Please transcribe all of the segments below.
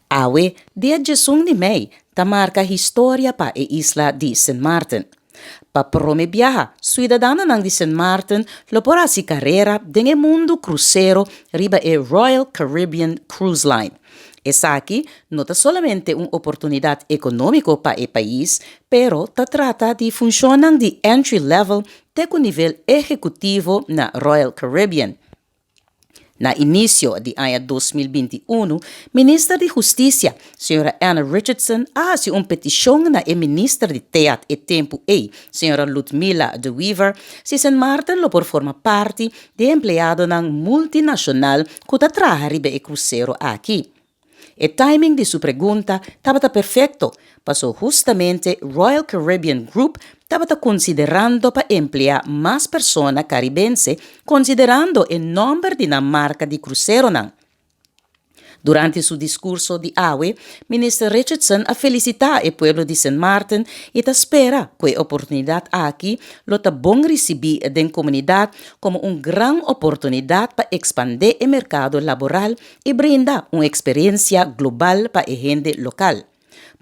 Awe, dia 11 di mei, ta marka historia pa e isla di Sint Maarten. Pa promé biaha, siudadanonan di Sint Maarten lo por hasi karera den e mundu krusero riba e Royal Caribbean Cruise Line. Esaki no ta solamente un oportunidat ekonómiko pa e pais, pero ta trata di funshonnan di entry level te ku nivel ehekutivo na Royal Caribbean. Na inisio di aña 2021, Minister di Hustisia, señora Anna Richardson, a hasi un petishon na e minister di TEAD e tempu ei, señora Ludmilla de Weever, si Sint Maarten lo por forma parti di empleadonan multinashonal ku ta traha riba e krusero aki. E timing di su pregunta tabata perfekto, paso hustamente Royal Caribbean Group tabata konsiderando pa empleá mas persona karibense, konsiderando e nòmber di nan marka di kruseronan. Durante su diskurso di awe, Minister Richardson a felisitá e pueblo di Sint Maarten i ta spera ku e oportunidat aki lo ta bon risibí den komunidat komo un gran oportunidat pa ekspandé e merkado laboral i brinda un eksperensia global pa e hende lokal.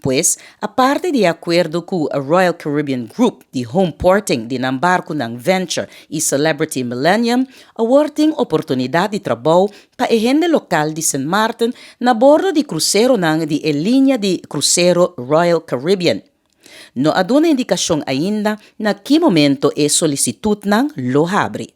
Pues, aparte di e akuerdo ku Royal Caribbean Group di homeporting di nan barkunan Venture i Celebrity Millennium, awor tin oportunidat di trabou pa e hende lokal di Sint Maarten na bordo di kruseronan di e liña di krusero Royal Caribbean. No a duna indikashon ainda na ki momento e solisitutnan lo habri.